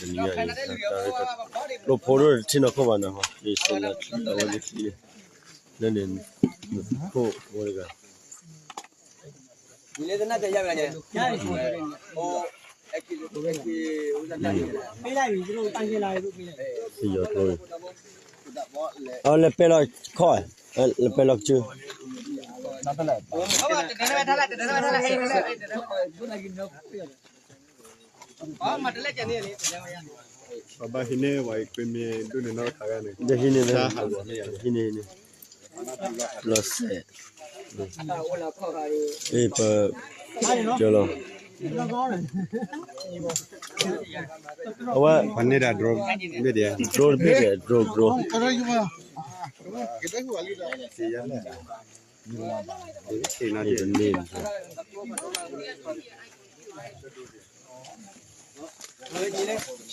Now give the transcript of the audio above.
တၢ်ဖိဒိၣ်တထံၣ်နီၢ်ခိၣ်ဘၣ်နီၤ, ယစလၢအဝဲန့ၣ်ချံန့ၣ်, လၢန့ၣ်, ခိၣ်ဝဲတဂၤ, ယၤကျိ, အလဲၤပဲလီၤခီၣ်, လဲၤပဲလီၤကစၢၢ် ပဘၣ်ဟံးန့ၢ်ဝဲကွ့မ့ၢ်ဒိၣ်န့ၣ်နီတခါဂၤန့ၣ်, ဟံးန့ၢ်, ဟံးန့ၢ်, ဟံးန့ၢ်, လီၤစဲး, ပ, ကလီၤ, အဝဲ, ပန့ၢ်ဒၣ် drone တဘ့ၣ်ဒံး, drone တဘ့ၣ်ဒံး, drone, drone, န့ၣ်,